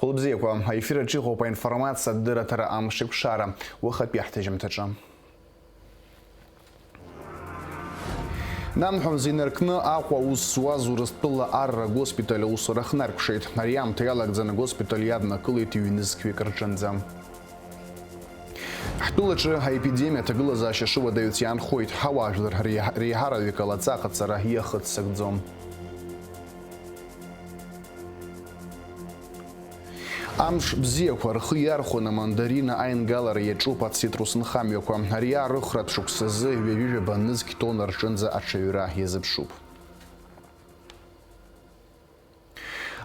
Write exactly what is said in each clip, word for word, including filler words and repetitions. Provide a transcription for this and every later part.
Хәылбзиақәа, аефир аҿы иҟоуп аинформациатә дырраҭара Амшеикәшара, уахатәи ҳҭыжьымҭаҿы. Нанҳәа инаркны Аҟәа аус зуаз Урыстәыла арра госпиталь аусура хнаркәшеит. Ари аамҭа иалагӡаны агоспиталь иаднакылеит ҩ-нызқьҩык рҿынӡа. Ҳтәылаҿы аепидемиа аҭагылазаашьа шыуадаҩц иаанхоит, ҳауаажәлар реиҳа-, реиҳараҩык алаҵа аҟаҵара иахыццакӡом. Амш бзиақәа рхы иархәаны амандарина аингалара иаҿуп ацитрус нхамҩақәа. Ари аарыхратә шықәсазы ҩажәижәаба нызқь тонна рҿынӡа аҽаҩра иазыԥшуп.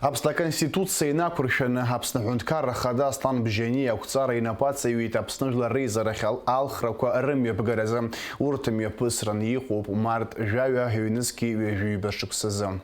Аԥсны Аконституциа инақәыршәаны, Аԥсны Аҳәынҭқарра Ахада Аслан Бжьаниа ақәҵара инапы аҵаҩит Аԥсны Жәлар Реизарахь ал-, алхрақәа рымҩаԥгаразы. Урҭ мҩаԥысран иҟоуп март жәаҩа ҩнызқьи ҩажәи ҩба шықәсазы.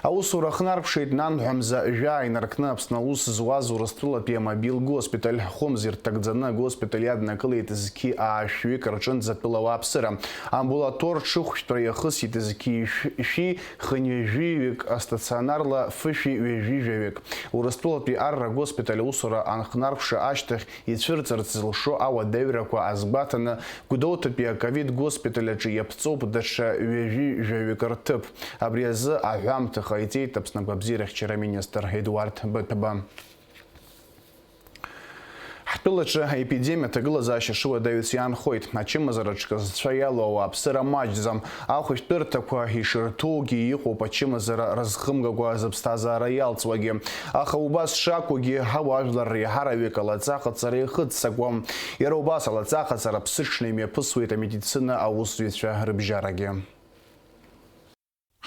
Аусура хнаркәшеит нанҳәа мза жәаа инаркны Аԥсны аус зуаз Урыстәылатәи амобил госпиталь. Хәымз ирҭагӡаны агоспиталь иаднакылеит зқьи аашәҩык рҿынӡа атәыла ауааԥсыра. Амбулаториа ҽыхәшәтәра иахысит зқьи шә-, шәи хынҩажәиҩык, астационарла фышәи ҩажәижәаҩык. Урыстәылатәи арра госпиталь аусура анхнаркәша ашьҭахь ицәырҵырц зылшо ауадаҩрақәа азгәаҭаны, Гәдоуҭатәи аковид госпиталь аҿы иаԥҵоуп даҽа ҩажәи жәаҩык рҭыԥ. Абри азы аҳәамҭа ҟаиҵеит Аԥсны агәабзиарахьчара аминистр Едуард Быҭәба. Ҳтәылаҿы аепидемиа аҭагылазаашьа шыуадаҩц иаанхоит. Ачымазара ҽкы зцәа иалоу ауааԥсыра маҷӡам. Ахәышәтәырҭақәа ишырҭоугьы иҟоуп ачымазара рызхымгакәа зыԥсҭазаара иалҵуагьы. Аха убас шакәугьы, ҳауаажәлар реиҳараҩык алаҵа ҟаҵара иахыццакуам. Иара убас алаҵа ҟаҵара ԥсыҽны имҩаԥысуеит амедицина аусзуҩцәа рыбжьарагьы.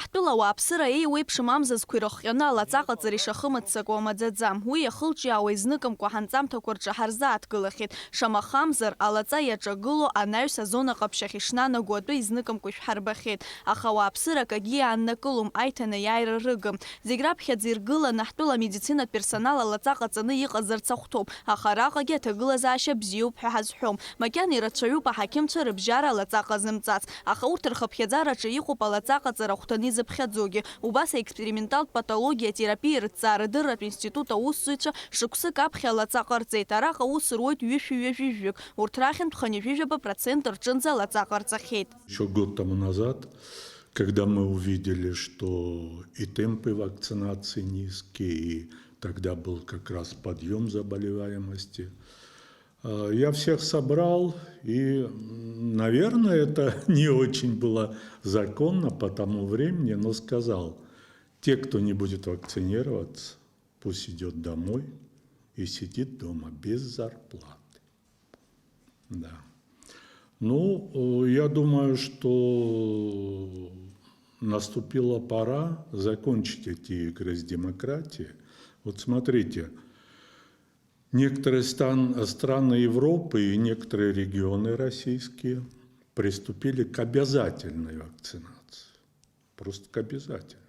Ҳтәыла ауааԥсыра еиуеиԥшым амзызқәа ирыхҟьаны алаҵа ҟаҵара ишахымыццакуа маӡаӡам. Уи иахылҿиаауа изныкымкәа ҳанҵамҭақәа рҿы ҳарзааҭгылахьеит. Шамахамзар, алаҵа иаҿагылоу анаҩс азона ҟаԥшь ахь ишнанаго атәы изныкымкәа ишәҳарбахьеит. Аха ауааԥсыра акагьы иааннакылом, аиҭанеиааира рыгым. Зегь раԥхьаӡа иргыланы ҳтәыла амедицинатә персонал алаҵа ҟаҵаны иҟазарц ахәҭоуп, аха араҟагьы аҭагылазаашьа бзиоуп ҳәа ҳазҳәом. Макьана ирацәаҩуп аҳақьымцәа рыбжьара алаҵа ҟазымҵац, аха урҭ рхыԥхьаӡараҿы иҟоуп алаҵа ҟаҵара ахәҭаны изыԥхьаӡогьы. Убас аексперименталтә патологиа атерапиа рыҭҵаарадырратә институт аусзуҩцәа шықәсык аԥхьа алаҵа ҟарҵеит. Араҟа аус руеит ҩышәи ҩажәи жәаҩык. Урҭ рахьынтә хынҩажәижәаба процент рҿынӡа алаҵа ҟарҵахьеит. Еще год тому назад, когда мы увидели, что и темпы вакцинации низкие, и тогда был как раз подъём заболеваемости, э, я всех собрал, и, м, наверное, это не очень было законно по тому времени, но сказал: «Те, кто не будет вакцинироваться, пусть идёт домой и сидит дома без зарплаты». Да. Ну, э, я думаю, что наступила пора закончить эти игры с демократией. Вот смотрите, некоторые стан-, страны Европы и некоторые регионы российские приступили к обязательной вакцинации. Просто к обязательной.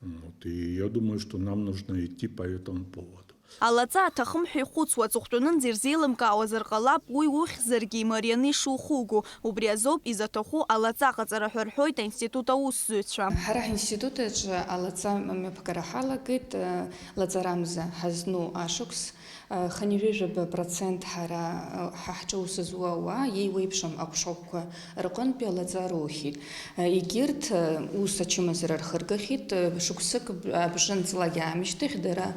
Вот, и я думаю, что нам нужно идти по этому поводу. Алаҵа аҭахым ҳәа ихәыцуа аҵыхәтәанынӡа ирзеилымкаауазар ҟалап, уи ухьзаргьы имарианы ишухугу. Убри азоуп изаҭаху алаҵа ҟаҵара ҳәа рҳәоит аинститут аусзуҩцәа. Ҳара ҳинститут аҿы алаҵа мҩаԥгара ҳалагеит, э, лаҵарамза ҳазну ашықәс. Хынҩажәижәаба процент ҳара, ҳа ҳҿы аус зуа ауаа иеиуеиԥшым аҟәшаҟәқәа рҟынтәи алаҵа роухьеит. Егьырҭ ус ачымазара рхыргахьеит, шықәсык абжанҵлагьы аамышьҭахь дара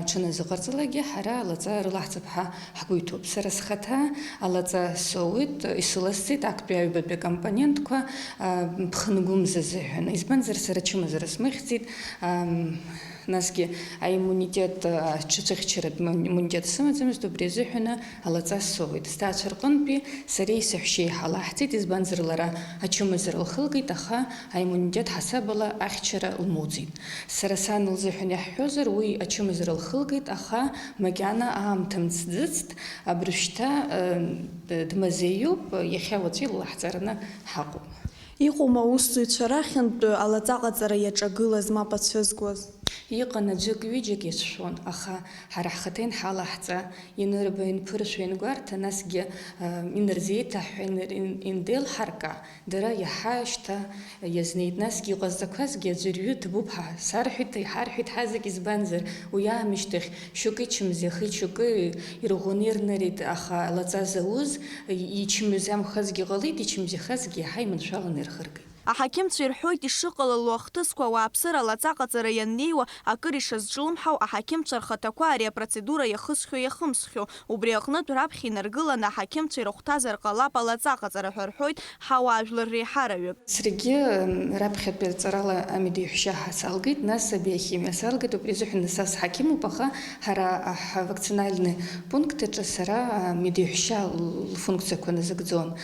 ҽыназыҟарҵалакгьы ҳара алаҵа рылаҳҵап ҳәа ҳгәы иҭоуп. Сара схаҭа алаҵа соуеит, исыласҵеит актәи аҩбатәи акомпонентқәа ԥхынгәымза азыҳәан. Избанзар, сара ачымазара смыхьӡеит. Насгьы аиммунитет, а, ҽыцәыхьчаратә имму-, иммунитет сымаӡамызт, убри азыҳәаны алаҵа соуеит. Сҭаацәа рҟынтәи сареи саҳәшьеи ҳалаҳҵеит, избанзар, лара ачымазара лхылгеит, аха аиммунитет ҳасабала ахьчара лмоуӡеит. Сара сан лзыҳәан иаҳҳәозар, уи ачымазара лхылгеит, аха макьана аамҭа мцӡыцт, абыржәшьҭа, э, д-, дмазеиуп, иахьа уаҵәы илаҳҵараны ҳаҟоуп. Иҟоума аусзуҩцәа рахьынтә алаҵа ҟаҵара иаҿагылаз, мап ацәызгоз? Иҟан аӡәык-ҩыџьак иацәшәон, аха ҳара ҳхаҭа инҳалаҳҵа, инырба, инԥыршәа, ингәарҭа, насгьы, э, инырзеиҭаҳҳәа, иныр-, ин-, индеилҳарка, дара иаҳа шьҭа иазнеит. Насгьы иҟазҵақәазгьы аӡәырҩы ҭабуп ҳәа сарҳәеит, иҳарҳәеит ҳазегь, избанзар, уи аамышьҭахь шьоукы ичымзи, аха шьоукы ирӷәӷәаны ирнырит, аха лаҵа зауз, ичымазамхазгьы ҟалеит, ичымазахазгьы иаҳа иманшәаланы ирхыргеит. Аҳақьымцәа ирҳәоит, ишыҟалало ахҭысқәа ауааԥсыра лаҵаҟаҵара ианнеиуа, акыр ишазҿлымҳау аҳақьымцәа рхаҭақәа ари апроцедура иахысхьоу-иахымсхьоу. Убри аҟнытә, раԥхьа инаргыланы аҳақьымцәа ирыхәҭазар ҟалап алаҵаҟаҵара ҳәа рҳәоит ҳауаажәлар реиҳараҩык. Саргьы, м, раԥхьатәи аҵарала амедеиҳәшьа ҳа салгеит, нас абиохимиа салгеит, убри азыҳәан са сҳақьымуп, аха ҳара ҳвакцинальный пункт аҿы сара амедеиҳәшьа лфункциақәа назыгӡон.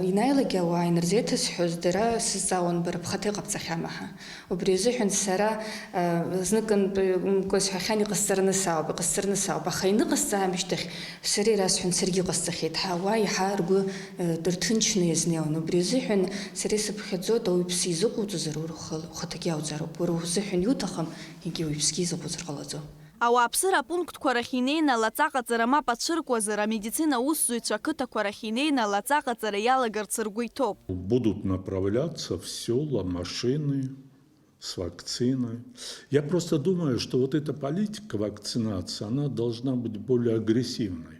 Инаилагьы ауаа инарзеиҭасҳәоз дара сызҵаауан, бара бхаҭа иҟабҵахьама ҳәа. Убри азыҳәан сара, зныкынтәи мкәа сҳәахьан, иҟасҵараны саауп, иҟасҵараны саауп, аха иныҟасҵа аамышьҭахь сара ирасҳәон, саргьы иҟасҵахьеит ҳәа, ауаа иаҳа ргәы, рҭынчны иазнеиуан. Убри азыҳәан сара исыԥхьаӡоит, ауаҩԥсы изыҟоуҵозар, уара ухы-, ухаҭагьы иауӡароуп, уара узыҳәан иуҭахым, егьи уаҩԥсгьы изыҟоуҵар ҟалаӡом. Ауааԥсыра апунктқәа рахь инеины алаҵаҟаҵара мап ацәыркуазар, амедицина аусзуҩцәа ақыҭақәа рахь инеины алаҵаҟаҵара иалагарц ргәы иҭоуп. Будут направляться в села машины с вакциной. Я просто думаю, что вот эта политика вакцинации, она должна быть более агрессивной.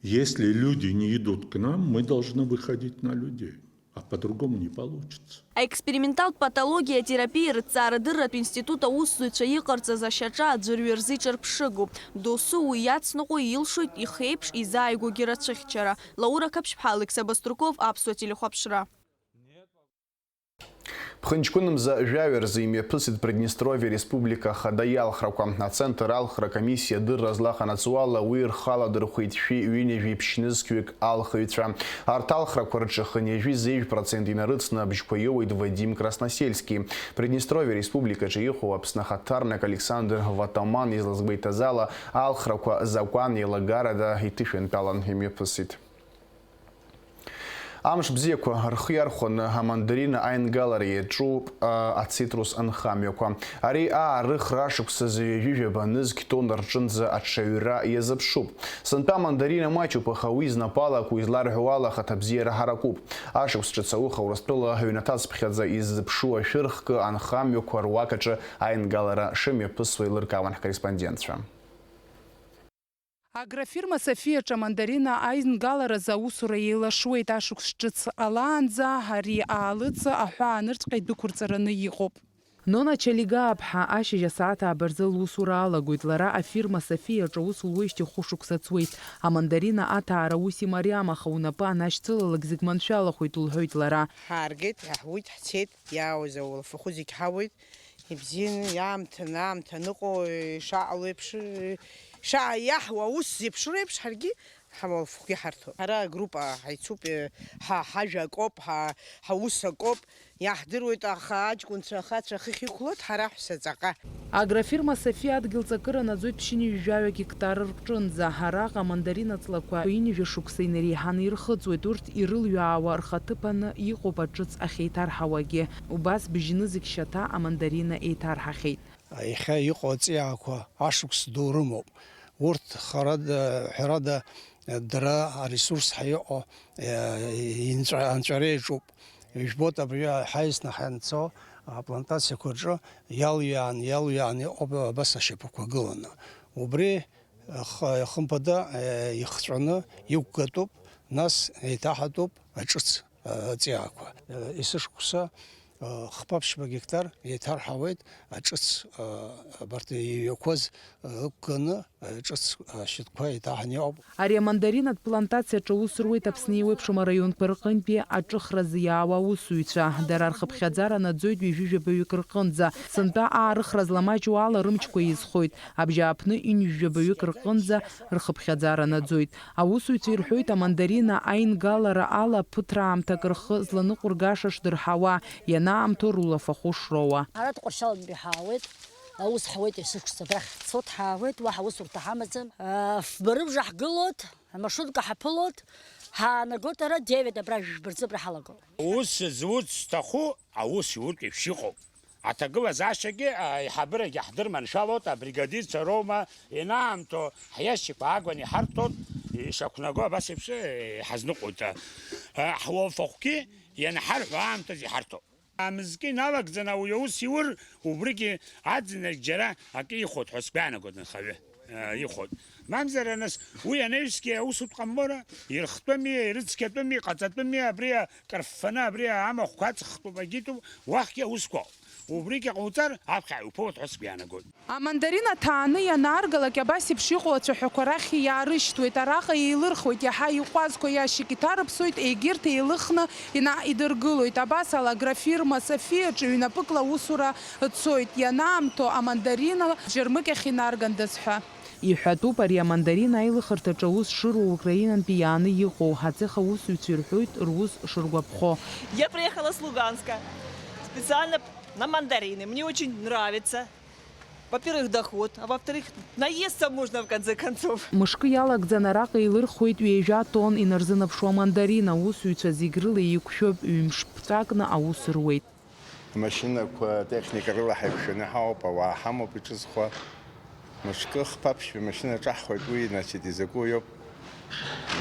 Если люди не идут к нам, мы должны выходить на людей. А по-другому не получится. Аексперименталтә патологиа атерапиа рыҭҵаарадырратә институт аусзуҩцәа иҟарҵаз ашьаҿа аӡәырҩы рзы иҿырԥшыгоуп. Досу уи иацныҟәо илшоит ихеиԥш изааигәоугьы рацәыхьчара. Лаура Қаԥшьԥҳа, Алықьса Баструков, Аԥсуа телехәаԥшра. Ԥхынҷкәынымза жәаҩа рзы имҩаԥысит Приднестровиа Республика Ахада иалхрақәа. Ацентр алхра комиссиа адырра злаҟанаҵо ала, уи рхы аладырхәеит шәи ҩынҩажәи ԥшьнызқьҩык алхыҩцәа. Арҭ алхрақәа рҿы хынҩажәи зеижә процент инарыцны абжьқәа иоуеит Вадим Красносельски. Приднестровиа Республикаҿы иҟоу Аԥсны ахаҭарнак Александр Ватаман излазгәеиҭаз ала, алхрақәа закәан еилагарада иҭышәынтәалан имҩаԥысит. Амш бзиақәа рхы иархәаны амандарина аингалара иаҿуп, а, ацитрус анхамҩақәа. Ари аарыхра ашықәсазы ҩажәи жәаба нызқь тонна рҿынӡа аҽаҩра иазыԥшуп. Сынтәа амандарина маҷуп, аха уи знапала акәу изларҳәо ала ахаҭабзиара ҳаракуп. Ашықәс ҿыц ауха Урыстәыла аҩнаҭацԥхьаӡа иззыԥшу ашәыр хкы анхамҩақәа руак аҿы аингалара шымҩаԥысуа еилыркаауан ҳкорреспондентцәа. Агрофирма Софиаҿы амандарина аингаларазы аусура еилашуеит, ашықәс ҿыц ҟалаанӡа ари аалыҵ аҳәаанырцәҟа идәықәырҵараны иҟоуп. Нона Чалигааԥҳа ашьыжь асааҭ ааба рзы лусура алагоит. Лара афирма Софиаҿы аус луеижьҭеи хәышықәса ҵуеит. Амандарина аҭаара ус имариам, аха унапы анашьцылалак зегь маншәалахоит, лҳәоит лара. Ҳааргеит, ҳаҳуит, ҳцеит, иаауаз ауалафахәы зегь ҳауеит. Ибзианы, иаамҭаны, аамҭа аныҟоу, ишаҟало еиԥш, шаа-, иаҳуа аус зеиԥшроу еиԥш, ҳаргьы ҳауалафахәгьы ҳарҭоит. Ҳара агруппа ҳаицуп, ҳа, ҳажәа акоуп, ҳа, ҳаус акоуп, иаҳдыруеит, аха аҷкәынцәа ахацәа хыхь иқәлоит, ҳара ҳәса ҵаҟа. Агрофирма Софиа адгьыл ҵакыра наӡоит ԥшьынҩажәи жәаҩа гектар рҿынӡа. Араҟа амандарина ҵлақәа ҩынҩажәа шықәса инареиҳаны ирхыҵуеит, урҭ ирылҩаауа рхаҭыԥаны иҟоуп аҿыц ахьеиҭарҳауагьы. Убас быжьны зегь шьаҭа амандарина еиҭарҳахьеит. Иахьа иҟоу аҵиаақәа ашықәс ду рымоуп. Урҭ харада, ҳәарада, дара аресурс ҳәа иҟоу, инҵәа-, анҵәара иаҿуп. Ижәбоит, абри ҳаисны ҳанцо, аплантациақәа рҿы иалҩаан, иалҩаан иҟоуп абас ашьапқәа гыланы. Убри, х-, хымԥада, ихҵәаны иқәгатәуп, нас еиҭаҳатәуп аҿыц. Аҵиаақәа. Есышықәса хԥа ԥшьба гектар еиҭарҳауеит аҿыц, абарҭ иҩақәаз ықәганы аҿыц ашьатәқәа еиҭаҳаны иҟоуп. Ари амандаринатә плантациаҿы аус руеит Аԥсны еиуеиԥшым араионқәа рҟынтәи аҿыхразы иаауа аусзуҩцәа. Дара рхыԥхьаӡара наӡоит ҩажәи жәабаҩык рҟынӡа. Сынтәа аарыхра зламаҷу ала рымчқәа еизхоит. Абжьааԥны ҩынҩажәи жәабаҩык рҟынӡа рхыԥхьаӡара наӡоит. Аусзуҩцәа ирҳәоит, амандарина аингалара ала ԥыҭраамҭак рхы зланыҟәыргаша шдырҳауа, ианаамҭоу рулафахәы шроуа. Ара Тҟәарчалнтәи ҳаауеит, аус ҳауеит, есышықәса абрахь ҳцоит, ҳаауеит, уаҳа усурҭа ҳамаӡам. Фба рыбжа ҳгылоит, амаршрутка ҳаԥылоит, ҳаанагоит ара девять абра жәба рзы абра ҳалагоит. Ус зуц зҭаху аус иуртә еиԥш иҟоуп. Аҭагылазаашьагьы аиҳабырагьы ҳдырманшәалоит, абригадирцәа роума, ианаамҭоу ҳиашьцәақәа аагәаны иҳарҭоит, ишақәнаго абас еиԥш, э, иҳазныҟәоит, э, ҳуалфахәгьы ианҳарҳәо аамҭазы иҳарҭоит. Амызкы иналагӡаны ауаҩы аус иур, убригьы аӡынрагь џьара акы ихәоит ҳәа сгәы иаанагоит анхаҩы, э, ихәоит. Мамзар, нас, уи анаҩсгьы аусутә ҟамлара ирхтәыми, ирыцқьатәыми, иҟаҵатәыми, абри акарффаны, абри амахәқәа аҵхтәуп, агьитәуп, уахьгьы аусқәа ыҟоуп. Убригьы ҟауҵар, аԥхьаҟа иуԥылоит ҳәа сгәы иаанагоит. Амандарина ҭааны ианааргалак, абас еиԥш иҟоу ацәаҳәақәа рахь иаарышьҭуеит, араҟа еилырхуеит, иаҳа иҟәазқәа иашьак иҭарыԥсоит, егьырҭ еилыхны инаидыргылоит. Абас ала агрофирма Софиаҿы ҩнапыкла аусура цоит, ианаамҭоу амандарина џьармыкьахь инаргандаз ҳәа. Иҳәатәуп ари амандарина аилыхырҭаҿы аус шыруа Украинантәи иааны иҟоу, ацех аусзуҩцәа ирҳәоит рус шыргәаԥхо. Я приехала с Луганска специально на мандарины. Мне очень нравится. Во-первых, доход, а во-вторых, наесться можно в конце концов. Мышкы иалагӡан араҟа еилырхуеит ҩажәа тонн инарзынаԥшуа амандарина, аусзуҩцәа зегь рыла еиқәшәоуп, ҩымш ԥҵәакны аус руеит. Амашьынақәа, атехника рыла ҳаиқәшәаны ҳауп, ауаа ҳамоуп иҿызхуа. Мышкы хԥа-ԥшьба машьына ҿаҳхуеит, уи, значит, изакәу иоуп.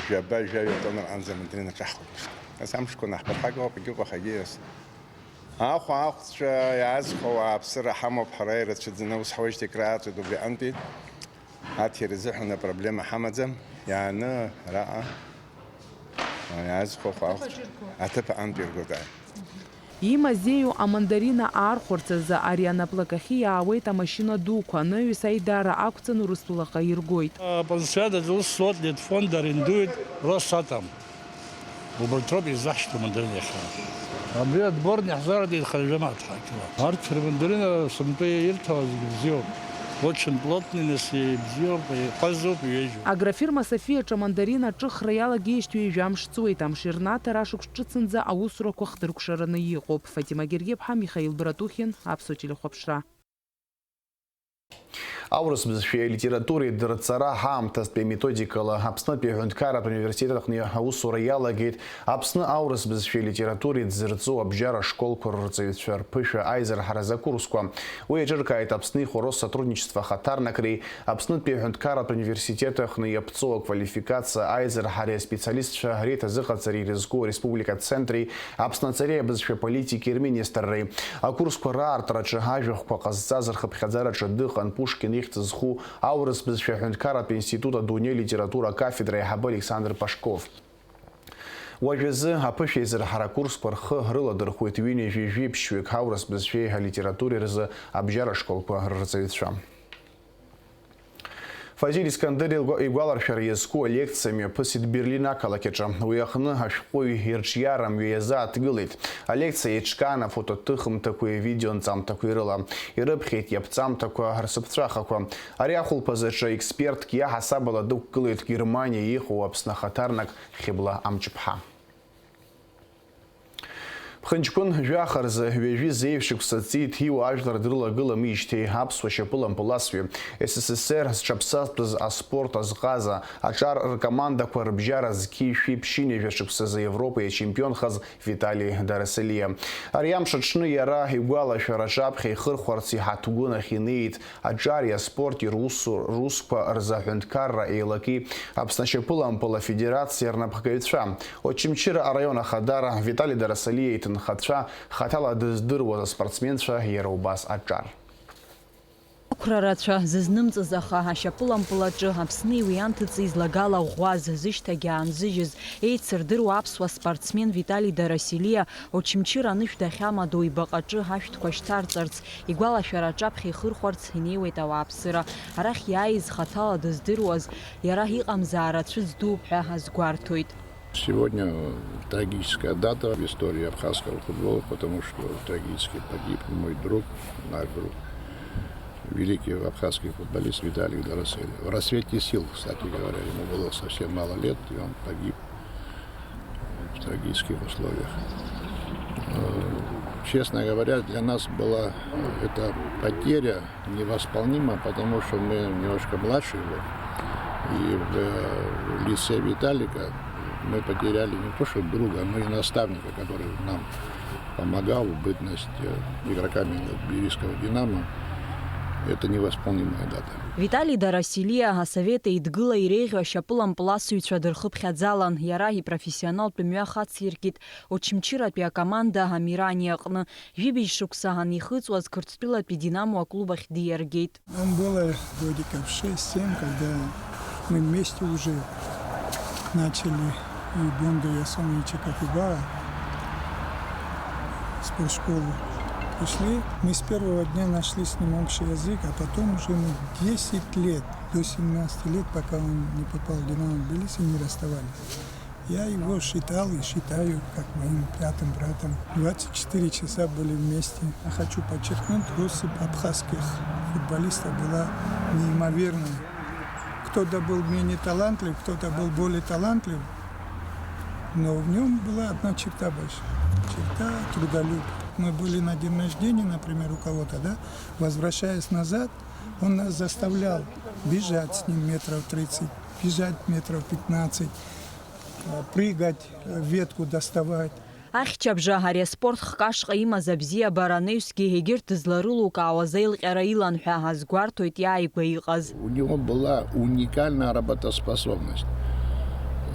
Жәаба, жәаҩа тоннак анӡа амандарина ҿаҳхуеит мышкы. Нас амшқәа наҳԥырхагоуп, егьыҟоу ҳагьиас. Ахәа ахәцәа иаазхәо ауааԥсыра ҳамоуп ҳара, ирацәаӡаны аус ҳуеижьҭеи акрааҵуеит убри аҟынтәи. Аҭира азыҳәан апроблема ҳамаӡам, иааны араҟа иаазхәо ахәа ахәцәа аҭыԥ аҟынтә иргоит, ааи. Имазеиу амандарина аархәарц азы ари анаплакахьы иаауеит амашьына дуқәа, анаҩс аидара ақәҵаны Урыстәылаҟа иргоит. Абазшәада зусҭоит Литфонд арендует Росатом. Убырҭ роуп изаҳшьҭоу амандарина иахьа. Абри отборный ҳзаараӡеит хынҩажәа мааҭ ҳақьуа. Арҭ рмандарина сынтәа ирҭауа зегьы бзиоуп. Очень плотный, нас ибзиоуп, иҟәазоуп, иҩежьуп. Агрофирма Софиаҿы амандарина аҿыхра иалагеижьҭеи ҩажәа мш ҵуеит, амш ирнаҭар ашықәс ҿыцынӡа аусурақәа хҭыркәшараны иҟоуп. Фатима Гергиаԥҳа, Михаил Братухин, Аԥсуа телехәаԥшра. Аурыс бызшәеи алитературеи дырҵара ҳаамҭазтәи аметодикала Аԥснытәи аҳәынҭқарратә университет аҟны аусура иалагеит Аԥсны аурыс бызшәеи алитературеи дзырҵо абжьара школқәа рырҵаҩцәа рԥышәа аизырҳаразы акурсқәа. Уи еиҿыркааит Аԥсны ихәы Россотрудничество ахаҭарнакреи Аԥснытәи аҳәынҭқарратә университет аҟны иаԥҵоу аквалификациа аизырҳареи аспециалистцәа реиҭазыҟаҵареи ирызку ареспублика ацентри Аԥсны аҵареи абызшәа политики рминистрреи. Акурсқәа раартраҿы ажәахәқәа ҟазҵаз рхыԥхьаӡараҿы дыҟан Пушкин ихьӡ зху аурыс бызшәа аҳәынҭқарратә институт адунеи литература акафедра аиҳабы Александр Пашков. Уажәазы аԥышәеизырҳара акурсқәа рхы рыладырхәуеит ҩынҩажәи жәиԥшьҩык аурыс бызшәеи алитературеи рзы абжьара школқәа рырҵаҩцәа. Фазиль Искандер игәа-, игәаларшәара иазку алекциа мҩаԥысит Берлин ақалақь аҿы. Уи аҟны ашәҟәыҩҩы ирҿиара мҩа иазааҭгылеит. Алекциа еиҿкаан афотоҭыхымҭақәеи авидеонҵамҭақәеи рыла. Ирыԥхьеит иаԥҵамҭақәа рсыԥҵәахақәа. Ари ахәылԥаз аҿы експертк иаҳасабала дықәгылеит Германиа иҟоу Аԥсны ахаҭарнак Хьыбла Амҷыԥҳа. Ԥхынҷкәын жәаха рзы ҩажәи зеижә шықәса ҵит Иуа ажәлар дрылагыламижьҭеи аԥсуа шьапылампыласҩы, С С С Р зҽаԥсазтәыз аспорт азҟаза, аҿар ркомандақәа рыбжьара зқьи шәи ԥшьынҩажәа шықәсазы Европа иачемпионхаз Витали Дарасалиа. Ари амш аҽны иара игәалашәараҿы аԥхьа ихырхәарц иҳаҭгәын ахь инеит, аҿари аспорти русу-, русқәа рзы аҳәынҭқарра еилаки Аԥсны ашьапылампыл афедерациа рнапхгаҩцәа, Очамчыра араион ахадара, Витали Дарасалиа иҭынхацәа, хаҭала дыздыруаз аспортсменцәа иара убас аҿар. Ақәра рацәа зызнымҵыз, аха ашьапылампыл аҿы Аԥсни уи анҭыҵи злагала ӷәӷәа ззышьҭагь аанзыжьыз, еицырдыруа аԥсуа спортсмен Витали Дарасилиа Очамчыра анышә дахьамадоу ибаҟаҿы ашәҭқәа шьҭарҵарц, игәалашәара аҿаԥхьа ихырхәарц инеиуеит ауааԥсыра. Арахь иааиз хаҭала дыздыруаз, иара иҟамзаара цәыӡ дууп ҳәа азгәарҭоит. Сегодня трагическая дата в истории абхазского футбола, потому что трагически погиб мой друг, наш друг, великий абхазский футболист Виталий Дарасели. В расцвете сил, кстати говоря, ему было совсем мало лет, и он погиб в трагических условиях. Э, честно говоря, для нас была эта потеря невосполнима, потому что мы немножко младше его. И в, э, лице Виталика Мы потеряли не то что друга, но и наставника, который нам помогал в бытность, э, игроками Тбилисского «Динамо». Это невосполнимая дата. Витали Дарасилиа Асовет Еидгыла иреиӷьу ашьапылампыласыҩцәа дырхыԥхьаӡалан, иара ипрофессионалтә мҩа хациркит Очамчыратәи акоманда Амирани аҟны. Жәибжь шықәса анихыҵуаз, Қырҭтәылатәи Динамо аклуб ахь диаргеит. Нам было годиков шесть-семь, когда мы вместе уже начали, и Бонду Ясановича Капибара в спортшколу пришли. Мы с первого дня нашли с ним общий язык, а потом уже мы десять лет, до семнадцати лет, пока он не попал в «Динамо Тбилиси», не расставались. Я его считал и считаю как моим пятым братом. Двадцать четыре часа были вместе. Я хочу подчеркнуть, россыпь абхазских футболистов была неимоверная. Кто-то был менее талантлив, кто-то был более талантлив, но в нём была одна черта большая. Черта трудолюбия. Мы были на день рождения, например, у кого-то, да? Возвращаясь назад, он нас заставлял бежать с ним метров тридцать, бежать метров пятнадцать, э, прыгать, э, ветку доставать. Ахьча абжа ари аспорт хкы ашҟа имаз абзиабара анаҩсгьы, егьырҭ дызларылукаауаз аилҟьара илан ҳәа азгәарҭоит иааигәа иҟаз. У него была уникальная работоспособность.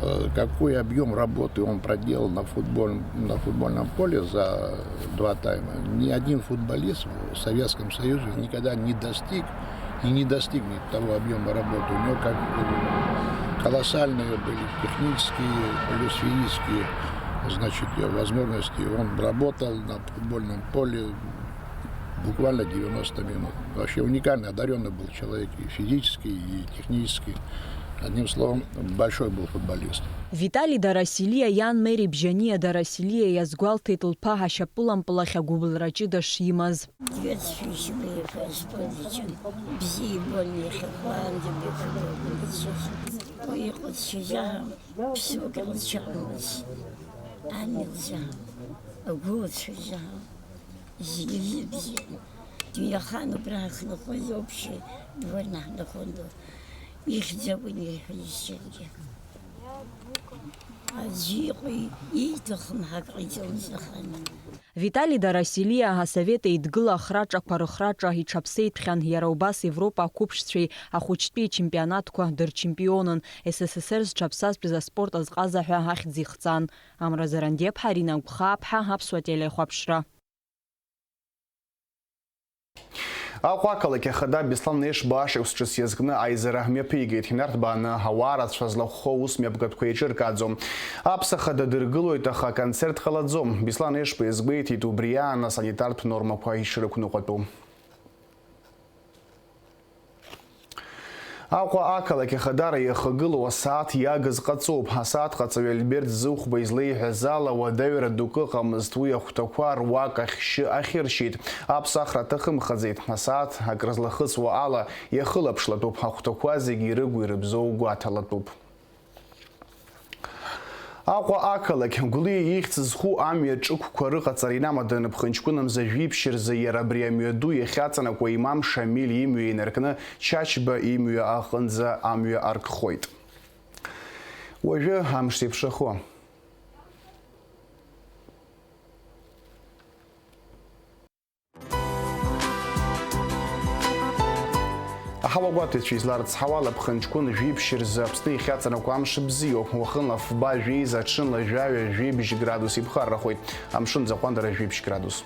Э, какой объём работы он проделал на футбольном, на футбольном поле за два тайма, ни один футболист в Советском Союзе никогда не достиг и не достигнет того объёма работы. У него как, э, колоссальные были технические плюс физические, значит, э, возможности. Он работал на футбольном поле буквально девяносто минут. Вообще уникально одарённый был человек и физически, и технически. Одним словом, большой был футболист. Витали Дарасилиа иан Мери Бжьаниа Дарасилиа иазгәалҭеит лԥа ашьапылампыл ахь агәыбылра ҷыда шимаз. Дверцәыжьны иҳәа используйцәан. Бзиа ибон иахьа уаанӡа бихәыцуа. Уи иҟәыҵшьазаҳәа ԥсуак лцәамыз, ани лзаҳәа, агәылацәа рзаҳәа, зегьы бзиан. Дҩахан убра ҳахьынхоз общий двор ҳнахон ду. Ихьӡ акәын иҳәа изцәангьы. Аӡәы иҟоу ииҭахым ҳак ҟаиҵомызт ахаан. Витали Дарасилиа Асовет Еидгыла ахраҿақәа рыхраҿа иҽаԥсеитәхьан, иара убас Европа ақәыԥшцәеи ахәыҷтәи ачемпионатқәа дырчемпионын, С С С Р зҽаԥсазтәыз аспорт азҟаза ҳәа ахьӡ ихҵан. Амра Зарандиаԥҳа, Арина Гәхааԥҳа, Аԥсуа телехәаԥшра. Аҟәа ақалақь ахада Беслан Ешба ашықәс ҿыц иазкны аизара мҩаԥигеит. Инарҭбааны ауаа рацәа злахәхо аус мҩаԥгатәқәа еиҿыркааӡом. Аԥсахада дыргылоит, аха аконцерт ҟалаӡом. Беслан Ешба иазгәеиҭеит убри аан асанитартә нормақәа ишрықәныҟәатәу. Аҟәа ақалақь ахадара иахагылоу асааҭ иагыз ҟаҵоуп. Асааҭ ҟаҵаҩы Альберт Зыхәба излеиҳәаз ала, уадаҩра дук ыҟамызт, уи ахәҭақәа руак ахьшьы ахьыршьеит. Аԥсахра аҭахымхаӡеит. Асааҭ акрызлахысуа ала иахылаԥшлатәуп, ахәҭақәа зегьы ирыгу ирыбзоу гәаҭалатәуп. Аҟәа ақалақь Гәлиа ихьӡ зху амҩа ҿықәқәа рыҟаҵара инамаданы ԥхынҷкәынамза жәиԥшь рзы иара абри амҩаду иахьаҵанакуа имам Шамиль имҩа инаркны Чачба имҩа аҟынӡа амҩа аркхоит. Уажәы амш зеиԥшрахо. Аҳауагәаҭаҩцәа изларыцҳауала, ԥхынҷкәын жәиԥшь рзы Аԥсны иахьаҵанакуа амш бзиоуп, уахынла фба жәеиза, аҽынла жәаҩа, жәибжь градус иԥхаррахоит, амшын аӡы аҟәандара жәибжь градус.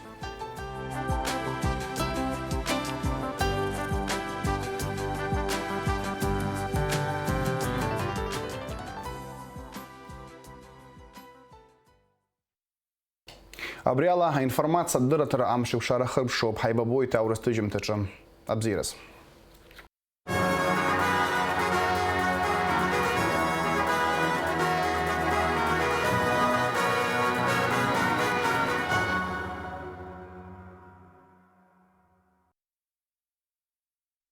Абри ала аинформациатә дырраҭара амшеиқәшара хыркәшоуп. Ҳаибабоит аурыс ҭыжьымҭаҿы. Абзиараз.